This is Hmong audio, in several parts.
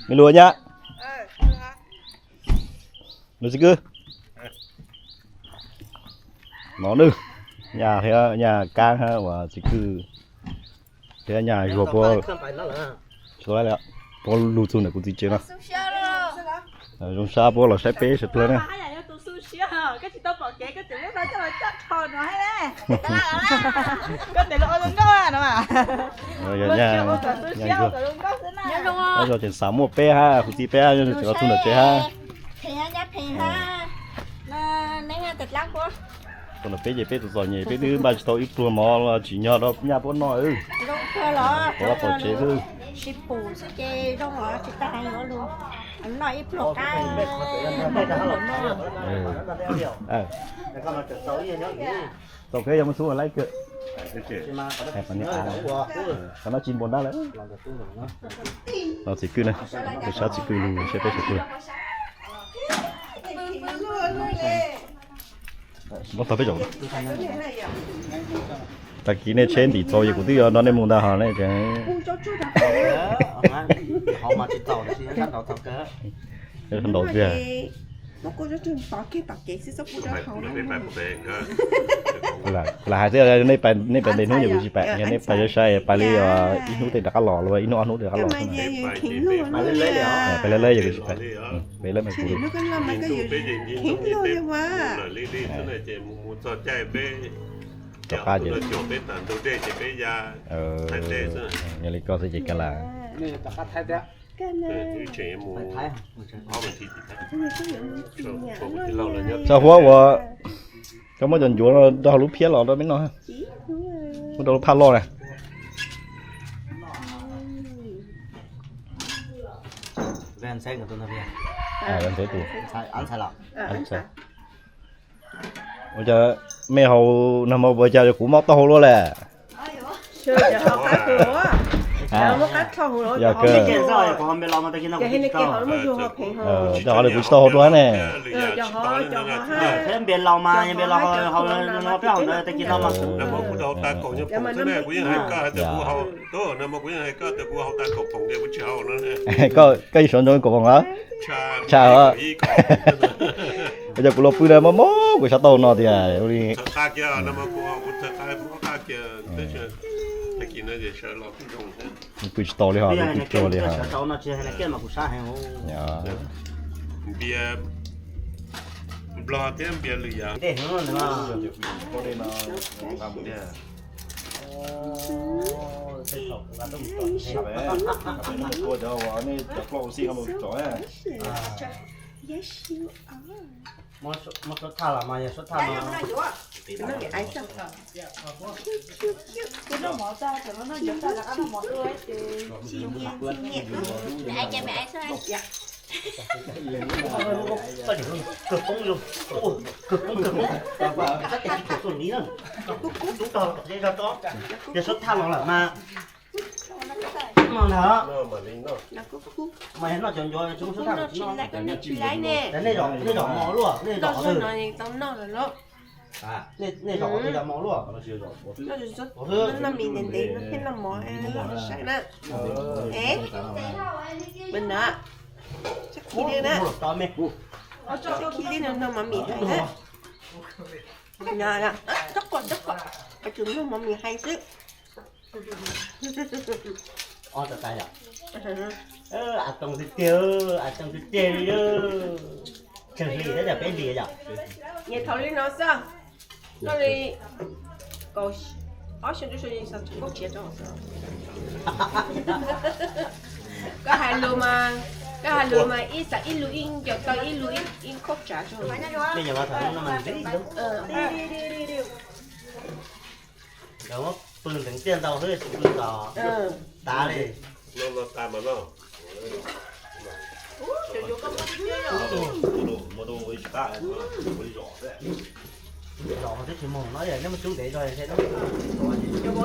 Me lus nyab. Lus txiv kwv. No nws, nyaj thiab nyaj kab hab uas txiv kwv thiab nyaj zuag puab, puab lug txug ntawm kuv txiv tsev no. Zoo sab puab los saib peb sawv dlawg ne. Nyob zoo tseem xav muaj peb hab kuv txiv peb hab, tseem los txug ntawm tsev hab. Txug ntawm peb ces peb txom txom nyem, peb twb npaj tsis tau ib pluag mov los tsim nyog rau nyaj puab noj. Puab pom tsev xwb. Tau kawg, yog muaj txhub laib kawg. Qhov no tsis npaum nrab lawm. No txiv kwv na, sab txiv kwv lug saib peb sawv dlawg. Muab tau peb zaum. Tag kis nej tsheb ntim txaus ces kuv twb yuav nrog nej mus ntag hos nej tseem ntaus tiag. Kuv lam hais xwb, nej pais ntev hnub ces kuv tsis pais, yog nej pais sai sai pais li ib hnub tej rov qab los, ib hnub ob hnub rov qab los xwb. Pais lawv lawv ces kuv tsis pais, pais lawv mas kuv rov qab ces yog li koj xwb ces kab las. Txog huab uas koj muab cov ncuav no rau hauv lub phiab los rau peb noj, muab rau lub phaj loj na. Ua cas mej haus nag hmo ua cas kuv mob taub hau luaj lawm? Yog kawg, yog li kuv tsis tau haus dua ne. Koj ib suav ntsoov kaum poom los tshaj os. Ua cas kuv los pw na mob mob kuv sab taub hau no tias li. Pw tsis tau li hos, pw tsuag li hos. Muab suab thaj los mas yog suab thaj no. Kawg poob, kawg poob, kawg poob. Sab tes tsis tshua txuag ni na. Tub tog tom zej zog tso. Yog suab thaj los lawm mas no ntag. Mas yog noj cov ncuav tsis muaj suab thaj los tsis noj. Nej zom mos luaj, nej zom qhov twg? Nej zom qhov twg yog mos luaj? Noj mis ntev ntev no thiaj noj mov sai na. Khi li no noj mov mis hais na. Tsob qos, tsob qos, tsuas noj mov mis hais xwb. Av tooj tiag tiag, av tooj tiag tiag li. Tsawg hlis thiab yog peb hlis yom? Niam thaum li no xwb, noj li kaum ob xyoo, koj hais lus mas, koj hais lus mas ib xav ib lus ib ncaws tau ib lus ib khaub tsav tso. Nkawd muab pw nteev tiaj ntau xwb tsis pw tos tav li. Zom twb tsis mus no, nej muab cub ntev zog thiab. Ntawm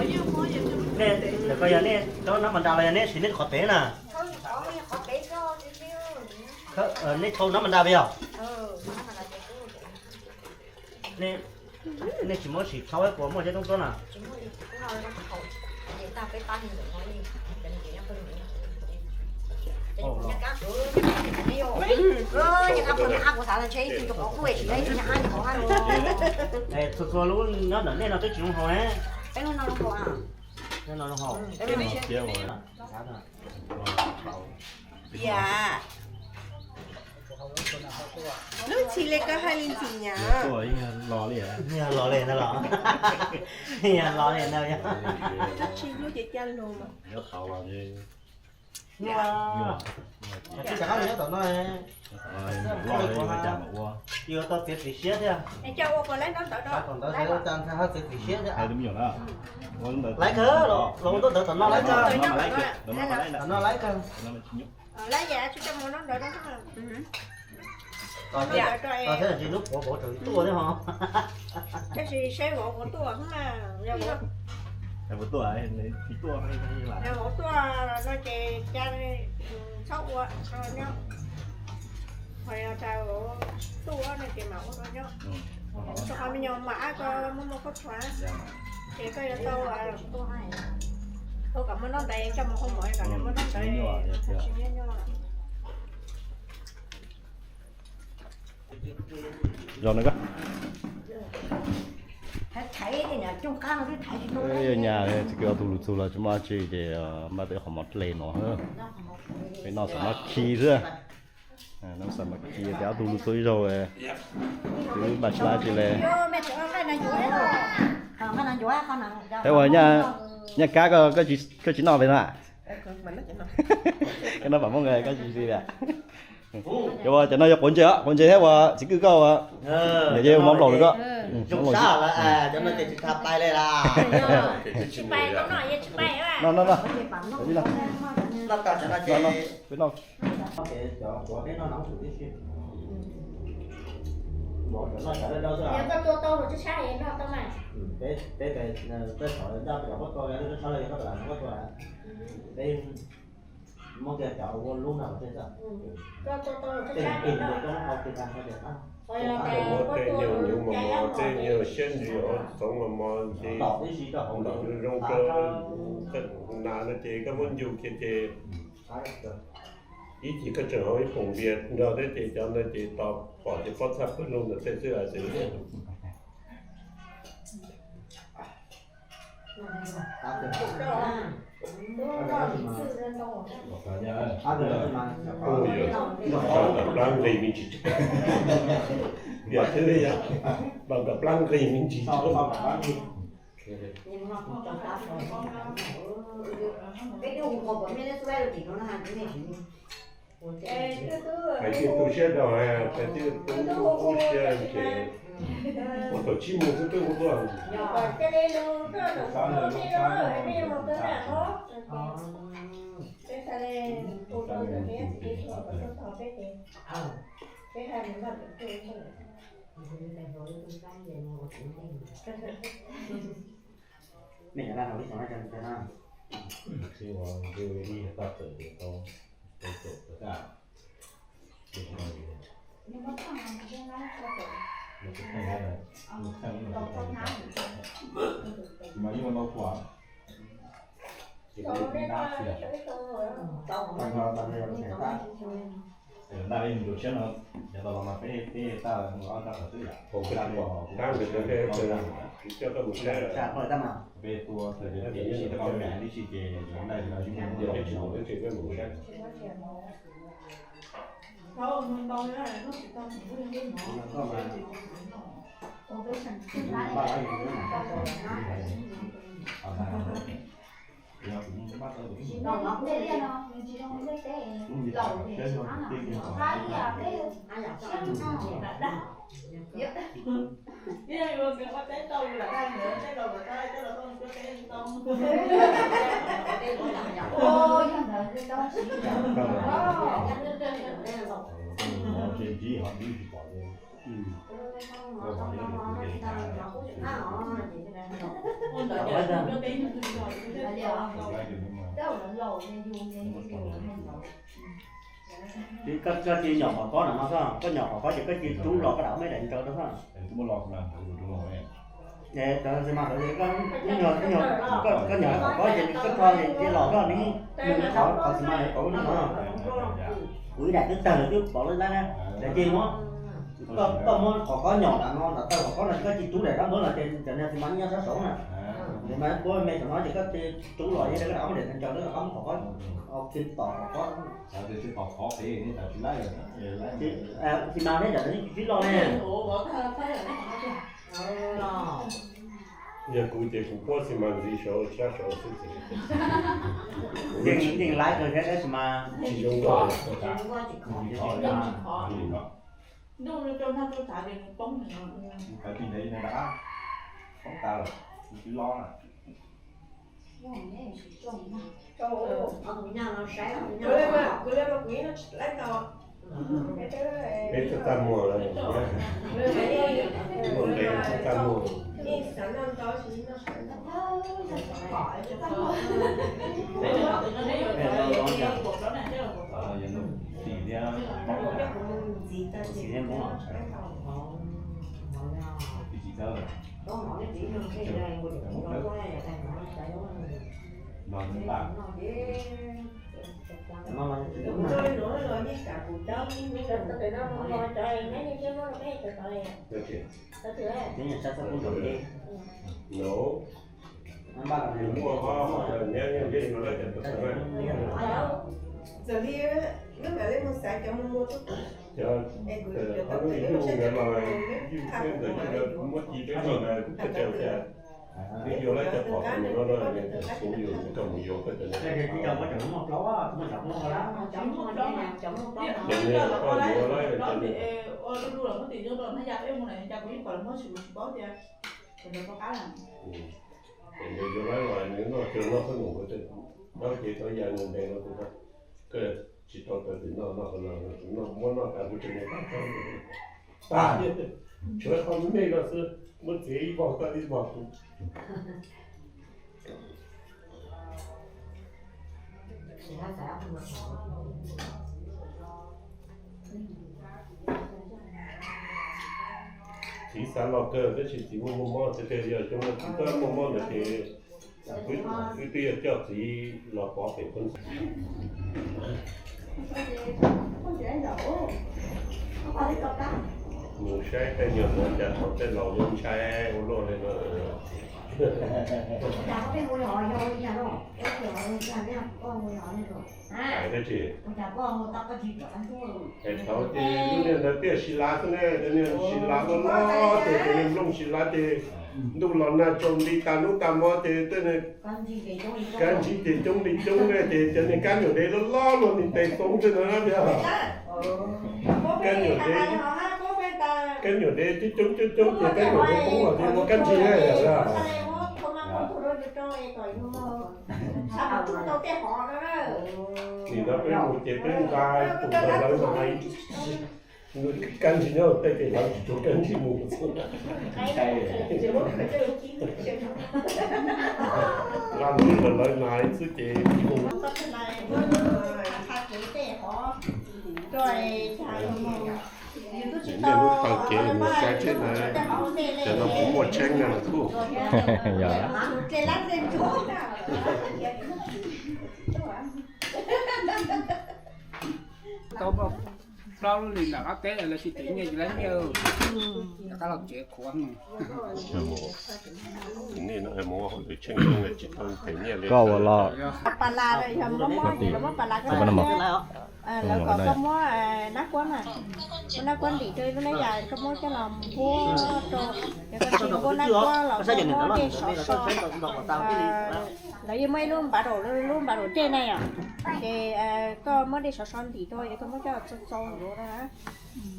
ko yog nej rhaub nab mas nra los yog nej siv nej qhov tev na? Nej rhaub nab mas nra puas yog? Nej tsis muab sim rhaub puas muaj cov toob tuab na? Ab, kuv xav tias ntshe ib tug nyuam qhuav kuj tsis yog ib tug nyuam qhuav. Txhua txhua lub nyob ntawm nej no twb tsis zoo haus ne. Peb lub no zoo haus. Nyob no zoo haus. Yam, lub txhis li koj hais li ntxim nyam. Los li, los li ntag los. Los li ntag. Lub txhis lub ces caj lus mas. Nyob tom no. Yuav tau txiav txim siab thiab. Tom ntawd txiav txim siab thiab. Laiv kawg, los ua ntaub ntawv tom no laiv kawg. Tom no laiv kawg. Laiv yam tsis tau mus ntaub ntawv no. Tos thiab, tos thiab, tsis hnub puav puav tseem tuaj thiab ho. Tab sis seb vauv puas tuaj xwb na. Yog vauv tuaj, yog vauv tuaj no ces cas txhob ua nyob. Ho yog tias vauv tuaj no ces mam ua nyob. Rau qhov me nyuam mam ab ko muaj muaj khaub thuas, ces koj yuav tau ua kom muaj ntaub ntawv coj mus hauj mom kom nws muaj ntaub ntawv tsis nyob nyuaj. Zaum no ko. Nyab txiv kwv ob tug lug txug los tsis muaj dab tsi ces npaj tau qhov mov dle no. Peb noj xam mab khi xwb. Noj xam mab khi tias ob tug lug txug ib zaug, twb npaj tsis lab tsi le. Thiab ua nyab kab, koj tsis noj peb no? Koj noj pam Hmoob koj tsis li. Cov no yog quav ntses, quav ntses thiab ua txiv kwj koj ua. Yog ces ua mov nplaum rau koj. No no no. Peb noj. Muab kiag cov ua lub no los tej xwb. Tej nyuag nyuv mos mos, tej nyuag siab ntsws txoov mos mos, ntim zoo zoo rau nas no ces koj muab ncu kiag ces ib chim koj tseem haus ib poom npias nrog thiab ces cov no ces tos pom ces pob txha pwg lug ntawm tej xwb es. Plaub nqis me ntsis, yog thiab li yog, plaub nqis me ntsis. Hais tias tu siab rau, hais tias tu siab ces ua thaum tsib moos xwb twb ua tuaj. Nej cov laj no ib xyoo laj tsawg tsawg na? Sib ua ib toj tawm tau, tau tawm tau kaj. Mas yeej ua ntau pua. Ces peb yeej dab txias. Tag no, tag no yog lub tsev tag. Ntaj li mus rau tshiab no, yav tau los mas peb, peb tag ob ntaj tawm xwb yom. Qab ntawd coj koj mus saib. Peb tua tib si, tib si ces ntaj li no. Koj cia nyom qhov kob no no xwb, koj nyom qhov kob ces koj cia rub los koj dam me daim ntsaws rau xwb. Cov xi mas, koj nyom qhov ko ces koj rho ces los koj nws qhov xi mas pauv no. Kuv ib daim twb tawg lawm twb pauv lawm na. Ces muab, koj muab qhov ko nyom nram no, nram taw qhov ko no ces koj cia rub daim rab npawb los ces cov niag xi mas nyob sab saud na. Ces mas puab me saum no ces koj cia rub los yog rau koj rov qab muab daim ntsaws rau koj rov qab muab qhov ko, ok, tom qhov ko. Xi mas neb cov no yeej tsis sib loj ne. Yog kuv ces kuv puab xi mas ntxiv saud sab saud xwb ces yeej laiv kawg thiab tab sis mas tsis zoo nkauj. Peb txaj muag lawm, muaj nqe txaj muag. Txawm li wb mam li mus xaiv cov muag muag tuaj. Cov ob lub ib lub ntawd los yus peb ntawd yus muab ci peb no ntawd peb tseem tias nws yuav lawv cov pom no no, kuv yus kom mus yuav peb cov no. Ces nws koj yuav lawv cov no. Ces nws yuav lawv los nws noj cov noj peb mus kuv tau ces tau yam nws ntev los kuv tau. Koj tsis tau tawm tim no noj qhov no, tus no muab noj tas kuv tseem mus tag tag. Tshuav qhov me me no xwb, muab txiav ib vog koj ib vog kuv. Txiv xav los kawg tab sis txiv muaj muaj mob, tiag tiag yog coob no txiv txawj muaj mob ntawd ces wb twb yuav coj txiv los pov pem phooj ywg. Mus saib tej nyuag ntawd cas thaum tej laus yuav ntshai ua luaj li no. Hais dab tsi? Es thaum ces lub niag ntawd tiaj si lav xwb ne, cov niag si lav loj loj ces cov niag nplooj si lav ces ntuj los nag tsaus nti tas hnub tas hmo ces tej niag kab ntsig ces coob li coob ne, ces cov niag kab nyuam dev loj loj luaj niag tes xoob xwb no na. Kab nyuam dev, kab nyuam dev coob coob coob coob ces kab nyuam dev poob los ces ua kab ntsig na. Nim no peb mus ces peb nqa tus ntawd lawv na, kab ntsig nyob tej ces lawv tsis tshua kab ntsig mus. Nqa tus ntawd lawv na xwb ces mus. Niaj hnub taug kev mus saib tsheb na, cov no kuv muaj tsheb na kuj. Tau plaub lub hlis nram qab teb lawv tsis tev nyiaj ces lawv nyiaj rov qab los tsev qhuav. Koj ua los lawv kom koj muab nab kuab mas, muab nab kuab ntim rau ib lub nab yas koj muab coj los npuab rau, yog koj tsis npuab nab kuab los koj muab dej sov so. Lawv yeej muaj ib lub npav daum, lub npav daum dej na yom, ces koj muab dej sov so ntim rau es koj muab coj txau txau ntuav na,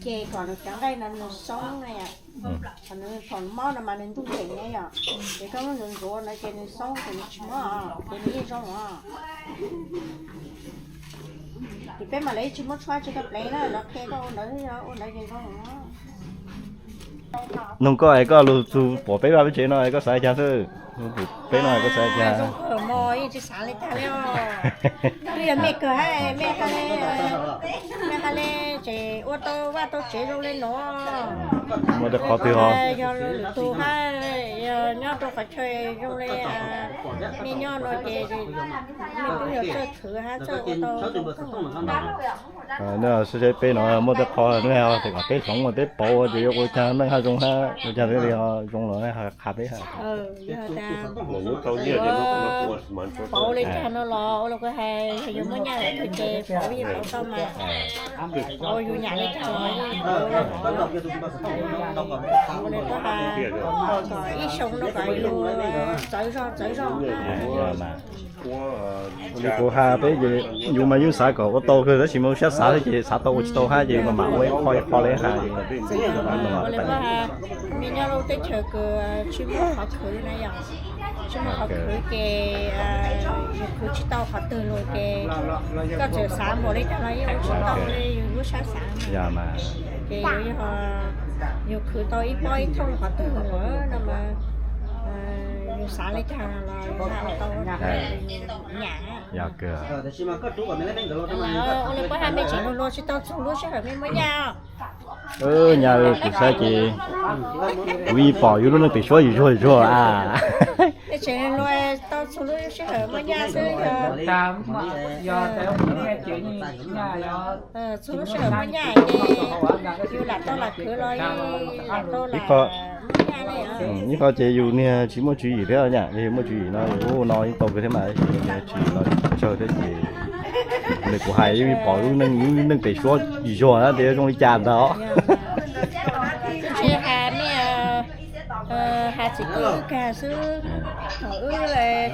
ces kom nws cov nqaij no nws xoob na yom. Thaum nws thaum mob no mas nws ntug nteem na yom, ces koj muab ntxuav ntxuav ntawd ces nws xoob ces nws tsis mob, ces nws yeej zoo os. Ces peb mam li tsis muab tshuaj tsis koj pleev na, lawv qhia koj ua ntawd, ua ntawd ces zoo os. Nug koj es koj lug txug pom peb vaj peb tsev no es koj xav cas xwb? Peb no koj xav cas? Zoo kawg mas, yeej tsis xav li cas li os. Twb yog mej kawg hab, mej hab le, mej hab le ces ua tau vaj tau tsev zoo le no. Muaj tej qhov twg ho yog lwm tus hab, yog nyob rau qhov chaw zoo le mej nyob no ces mej twb yog txawj khwv hab txawj ua tau zoo. Nej saib peb no muaj tej qhov nej ho kom peb hloov ua peb pauv ces yuav ua caag neej hab zoo hab ua caag li ho zoo los nej ho qha peb hab. Pauv le caag no los ua le kuv has, yog yug muaj nyaj lawm ces pauv yeej pauv tau mas. Pauv yug nyam le caag los yeej pauv le, pauv le kuv has, kom ib xyoo no kom yug txawv zog txawv zog. Li kuv has peb ces yus mas yeej xav kom ua tau kawg tab sis mas sab xav xwb ces xav tau ua tsis tau hab ces mas mam ua ib qho ib qho le has. Mej nyob lub teb chaws kws tsis muaj qhov khwv na yom, tsis muaj qhov khwv ces yus khwv tsis tau qhov twg los ces koj txawm xav npaum le caag los yeej ua tsis tau li yus lub sab xav. Ces yus khwv tau ib pob ib thooj qhov twg los no mas yus xav le caag los yus ua tau nyam. Ua le kuv has mej tseem luag luag tsis tau txug lub sij hawm mej muaj nyaj. Nyaj kuv saib ces kuv yeej pom yus lub neej pem suab zuag zuag a. Mej tseem luag tau txug lub sij hawm muaj nyaj xwb. Txug lub sij hawm muaj nyaj ces yus lam tau lam khwv los lam tau lam muaj nyaj li. Ib qho ces yus niag tsis muaj tswv yim thiab nyam, yog yus muaj tswv yim no yus ua no yeej tau kawg thiab mas, yus niag tsis los tsawg thiab ces li kuv hais yeej pom lub neej, lub neej pem suab zuag na ces zoo li cas ntag. Tsis has mej, has txiv tub kag xwb. Thaum wb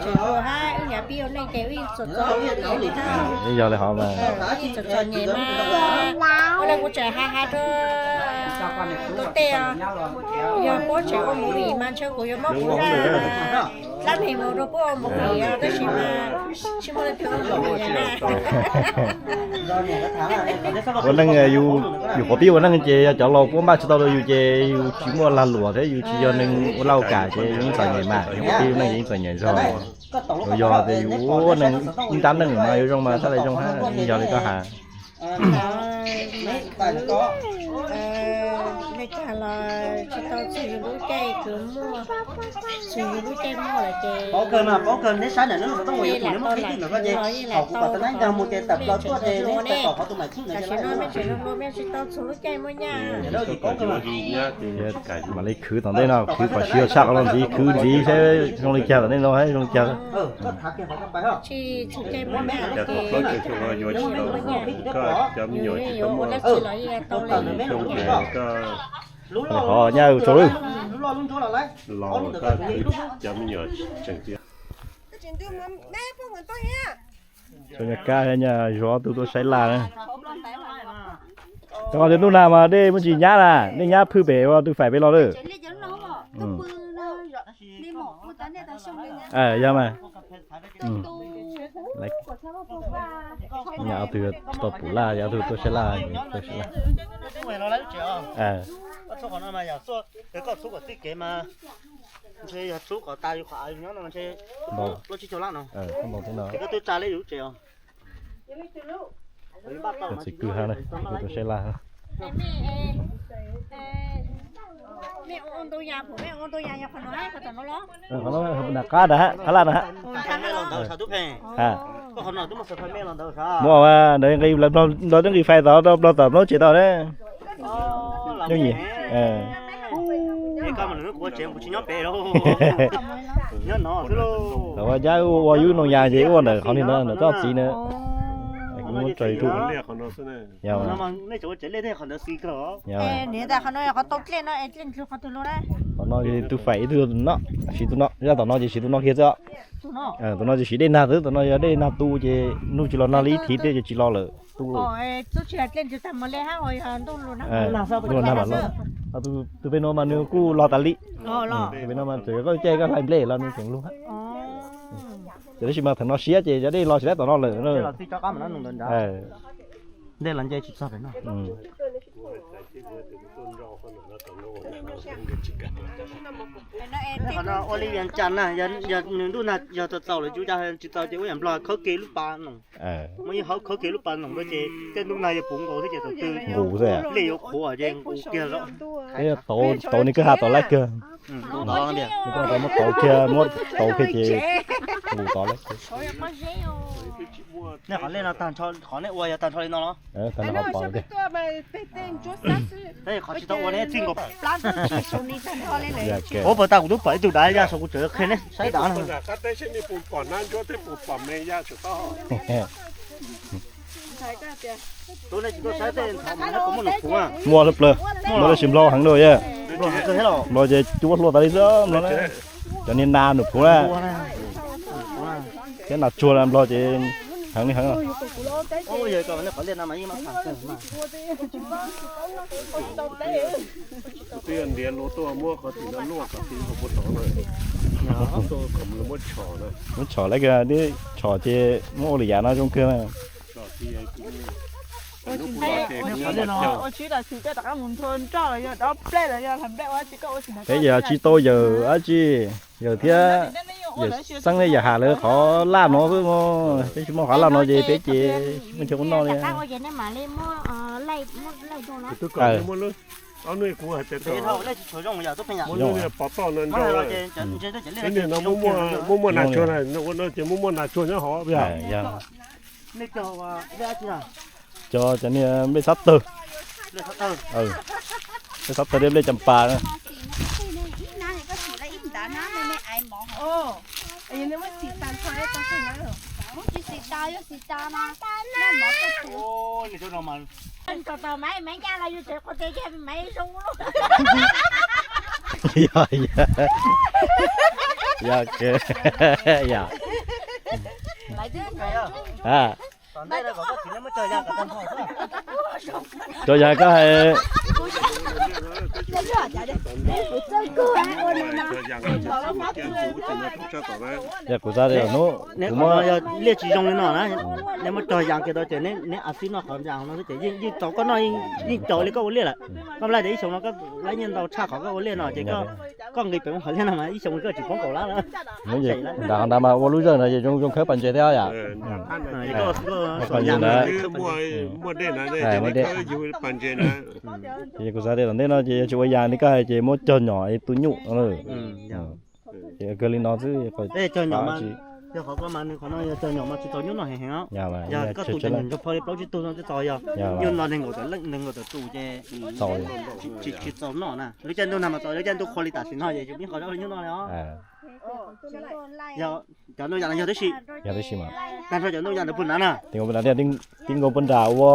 tseem hluas hab wb nyav pib ua neej ces wb yeej txom txom nyem na. Yeej yog li hov mas. Yeej txom txom nyem mas. Ua le kuv tseem has has rau luag tej os, yog puab tseem ua movie mas ntshe kuv yuav muab kuv dlab mem mus rau puab ua movie os, tab sis mas tsis muaj leej twg ua movie na. Ua neej yus quav pib ua neej ces yog cov laus puab npaj tsis tau rau yus ces yus tsis muaj lag luam thiab yus tsis yog neeg ua laj ua kam ces yus yeej txom nyem mas, yus quav pib ua neej ces yeej txom nyem zog. Yog tias yus ua neeg ib nrab neej mas yuav zoo mas sab le zoo hab, yog li koj has. Li cas los tsis tau txug yus lub caij kws muaj, txug yus lub caij muaj lawm ces paub kawg mas, paub kawg neb saib ntawm neb lub xov tooj uas yuav tsum neb muab qhib twg ntawm ko ces thaum kuv kom tus nab nkag mus ces tawm plaws tuaj ces neb tawm tom qhov tus maim txhwb ntawd ces los. Tsis muaj, tsis tau txug lub caij muaj nyaj. Mam li khwv tom ntej no, khwv kom siv tshaj qhov no ntxiv, khwv ntxiv saib zoo li cas tom ntej no zoo li cas. Tsis txug caij muaj nyaj ces yuav ua dab tsi los yeej tau li. Qhov nyaj tsaus lwj. Cov nyaj kab nyaj zov ob tug tuaj saib laj na. Cov tus ntuj nag mas dej muaj tsis nyab na, dej nyab phwj pem ua tw faim pem los lawm. Yog mas. Nyaj ob tug tsis tau pum laj, ob tug tuaj saib laj, tuaj saib laj. Txiv kwj hab na, tuaj saib laj. Qhov no nram qab na, qhab laj na. Muaj ntawd nqis, nplog twb nqis fais tod rau nplog tom nplog tsev tod na. Nyob nyim. Thaum ua cas ua yub noo yas ces ua ntawm qhov niag ntawd ntawm tsob txiv na. Kuv muab tso YouTube. Qhov no tw faim ib tug no, siv tus no, zaj tom no ces siv tus no kiag xwb. Tus no ces siv dej nag xwb, tus no yog dej nag tu ces nug tsis los nag li ib thiv tej ces tsis los lawm. Nag mam los. Tus pem no mas nws kuj los tas li. Tus pem no mas txawm koj caij koj hlais nplej los nws tseem lug. Ces tab sis mas thaum no siab ces cov dej los tsis laib tom no lawm. Dej los nce tsis txog pem no. Qhov no ua li Vias Cas na, yog nws ntuj nag yog txaus txaus lawm cus cas tsis txaus ces ua yam Nplog khawb kiag lub pas noom. Muaj ib hauv khawb kiag lub pas noom rau ces tej ntuj nag yog puv nkaus thiab ces thaum twg nqus xwb, dej yuav qhuav ces nqus kiag los. Tau nws kwj ha tau laib kawg. Nws kwj ha tau muab tau kiag, muab tau kiag ces nqus tau laib kawg. Nej qhov lej no tag nrho, qhov nej ua yog tag nrho li no los? Tag nrho qhov pom tiag. Qhov tsis tau ua ne txij nkaus. Ua puas tas kuv twb pom ib tug dav ya saum kuv tsev qhia nej saib dav no. Muaj hluj plaws, muaj tab sis Nplog heev dua yog. Nplog ces cuab hlua tas li xwb Nplog na. Cov niag nas num phuv na, thiab nas tsuag Nplog ces heev li heev. Twb yog ntiav luag tuaj muab qhov tim no luaj qhov tim no puag tod na. Tuaj kom muab tshom na. Muab tshom lawm, tshom ces muab ua lwm yam no zoo kawg na. Peb yog tsis tau yawm dab tsi, yawm thiab yawm xeeb thiab yawm has lawv qhov laj no xwb mog. Peb tsis muaj qhov laj no ces peb ces tsis muaj chaw ua noj li. Muaj muaj nas tsuag na, ua no ces muaj muaj nas tsuag nyob hauv. Cov cov niag nplej xab tawg, nplej xab tawg thiab nplej cas pas na. Yog, yog, yog. Cov yas koj hais. Yog kuv xav tias hnub kuv muab liaj tsis zoo li no na, nej muab cog yas kiag tau ces neb a xib noj qhov ntsa no xwb ces yeej tau, koj noj yeej tau li koj ua liaj lawm. Koj laj tias ib xyoos no koj laib nyiaj ntau tshaj qhov koj ua liaj no ces koj nqis pem qhov liaj no mas ib xyoos koj tsis poob kaum lab na. Nram nrad mas ua lub zawj no ces zoo zoo khawb pas ntses thiab yom. Ces kuv xav tias tom ntej no ces yog tsis ua yas li koj hais ces muab cog nyom ib tug nyuj. Ces kawg li no xwb. Cog nyom mas, yog qhov ko mas nws qhov no yog cog nyom mas tsis txaus nyuj noj heev heev os. Yog koj tus cog nyom nrog pha li plaub tsib tug no twb txaus yog. Nyuj no nees nkaum tawm leej nees nkaum tawm tus ces tsis txaus noj na. Lub caij ntuj nag mas txaus, lub caij ntuj qhua li tam sim no ces yus yeej qhov zaub nyuj noj li os. Yog cov ntoo yas no yog tib si. Yog tib si mas. Tag nrho cov ntoo yas ntawd puag nrad na. Tib nkaus puag nrad ua,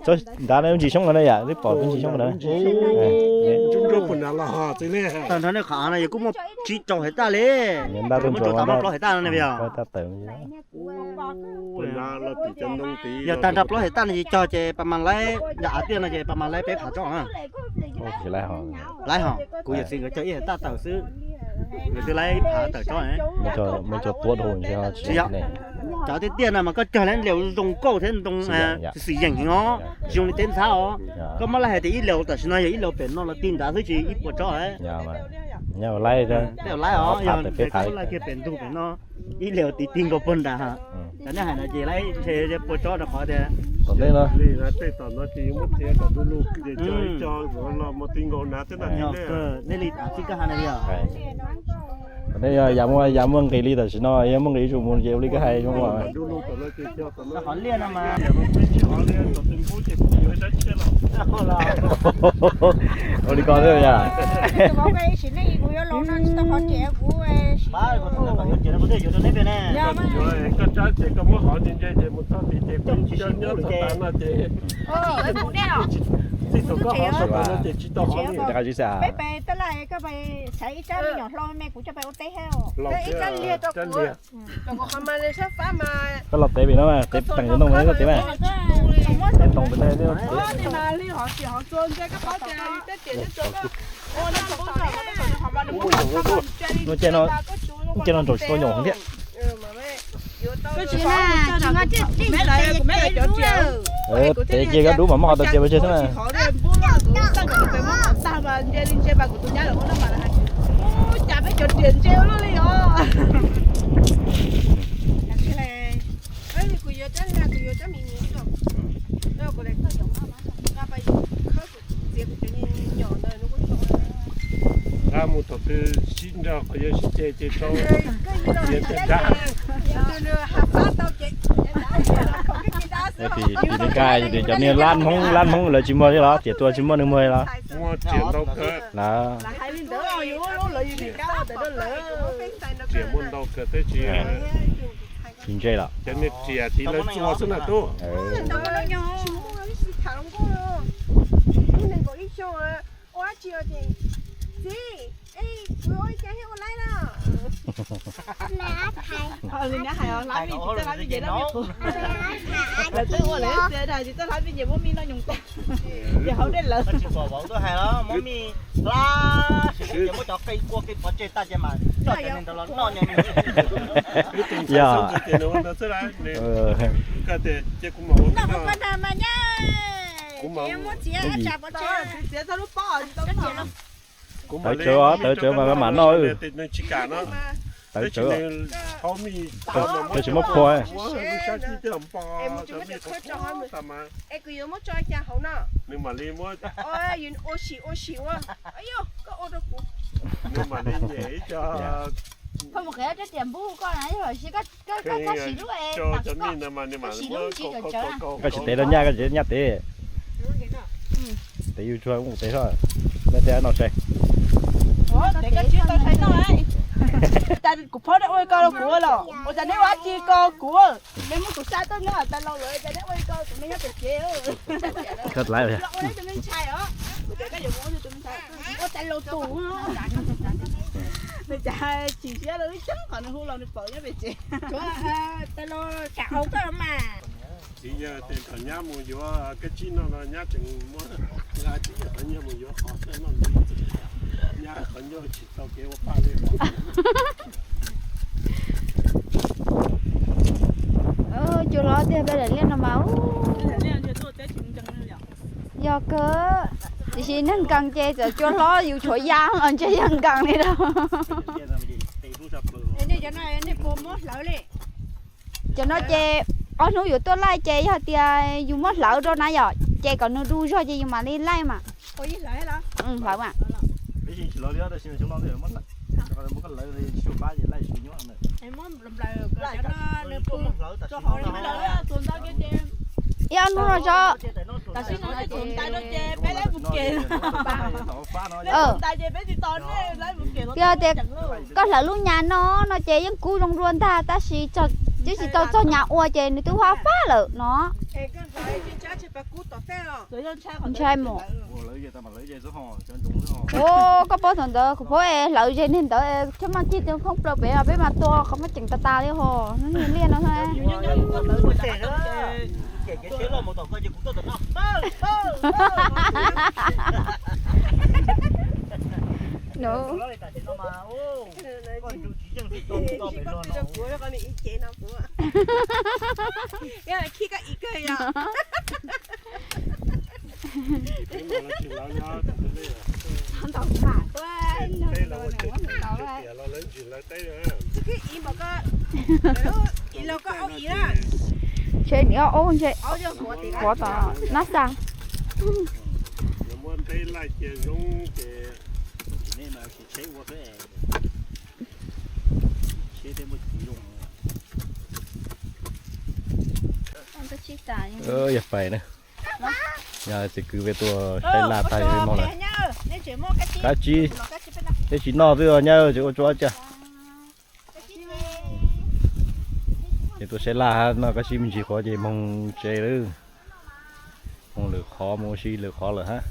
tsob nrad na lub ntsis xyoob no na yom, twb pom lub ntsis xyoob puag nrad. Tag nrho nej qhov av no yog kuj muaj tsib rau hais taj li. Muaj rau tas muaj plaub hais taj no ne yog. Yog tag nrho plaub hais taj no ces cog ces pas mas laib, yog av tiaj no ces pas mas laib peb phav tsob na. Laib hos, kuv yawm txiv nkawd cog ib hais taj tawm xwb, nkawd twb laib ib phav tawm tsob. Tsis yog, cov tiaj tiaj no mas koj cog lawm liam zoo nkauj thiab ntoo xwm yeem heev os, tsis zoo li teb ntxhab os. Koj muab laib hais tias ib liam tam sim no yog ib liam pem no los ti nrad xwb tsis ib puas tsob. Nyob laib, tej laib os, yog peb phav kiag pem ntug pem no, ib liam ti ti nkaus puag nrad. Cov nej hais no ces laib ntshe puas tsob rau qhov tias tom ntej no, tej tom no ces yuav muab txiav kom du lug, cog ib co los mus ti nkaus nrad xwb na. Nej li txij koj hais na yog. Tom ntej yog yam muaj, yam muaj nqis li tam sim no, yog muaj nqis yuav tsum mus ces ua li koj hais zoo. Qhov liaj no mas ua li ko thiab yom. Rau qhov tsis xav. Peb pem taj laj koj pem xaiv ib rab me nyuam hlau me kuv coj pem ua teb thiab. Koj los tev pem no, tev teem ntoo pem no, tev mas. Tev ntoo pem no. Ua caij no ntsaum tsis tau nyom heev thiab. Tev ces koj dub mas muab qhov tau tias pov tseg xwb na. Nqa mus thaum twg sib nrog qhov yog sib ceg ces tau tiav tiav dab. Tias cov niag lab Hmoob, lab Hmoob lawv tsis muag li los tias tua tsis muaj neeg muag li los? Muaj, riam ntau kawg. Riam muaj ntau kawg tab sis tsis ntse los. Cov niag riam tiv lawv txua xwb na tub. Lawv twb ua lawv txiv dag tsis txawj hlab me nyuam muab me noj nyoos tag. Ces hauv dej lawv. Tsis pom vauv twb hais los muab me hlab, ces muab cov qe kua qe pov tseg tag ces mas coj cov neeg ntawd los noj nyoos. Yog. Tawv tsawv, tawv tsawv mas mam noj. Tawv tsawv, tawv tsis muab phua. Phauj mus qhia rab riam npub koj na, yog los sis koj txhob siv lub, koj siv lub ntsis kom tsawv. Koj tsis tev rau nyaj, koj tsis nyaj tev. Tev yus tsuag mus tev soj, lawv thiaj no sai. Kuv phob neb ua ko rau kuv los, ua cas neb ua dab tsi ko kuv? Neb muab kuv sab tuaj neb tas laus lawm cas neb ua ko kuv me nyob pem tsev. Ua neb tus me ntxhais os, kuv tias koj yuav mus ua neb tus me ntxhais, ua tas laus tus. Nws cas chim siab rau lub ceeb qhov nws hu los nws pom nyob pem tsev. Tsuav tas laus kam au koj mas. Txiv yawg tes thaum nyab mus yuav kab tsib noj no nyab tseem muab nqa tsib yawg qhov nyiaj mus yuav qhov noj ntxiv, nyab qhov ncauj tsis tau kev ua paj li. Cua hlob tiag peb daim liaj no mas. Yog kawg, tiam sis neeg nkees ces txawm cua hlob yus tshuav ya los ntshe yeej nkees li lawm. Cov no ces ob hnub yuav tuaj laij ces yog tias yus muab hlawv rau na yom, ces kom nws du zog ces yus mam li laij mas. Hlawv mas. Ib ob hnub no tso. Yog tias koj hlawv lub nyas no no ces yeej kub zoo dua ntag tab sis twb tsis tau txog nyas ua ces nws twb fab fab lawm no. Ntshai mus. Koj paub thaum ntawd kuv paub es hlawv ze niag ntawd thiab maj cig tus khoob plaws pem peb mas tua qhov muaj ceem tas tas li ho, niag liaj no. Ntshe niam ob ub ntshe qhuav tom nab xa. Yog pais na, yog txiv kwv peb tuaj saib laj tag peb mus lawm. Kab tsib, peb tsis noj twb nyab tsis ua tsuav cas. Ces tuaj saib laj hab no kab tsib me ntsis qhuav ces moog tsev lawm. Moog lwm qhov, moog ua si lwm qhov lawm hab.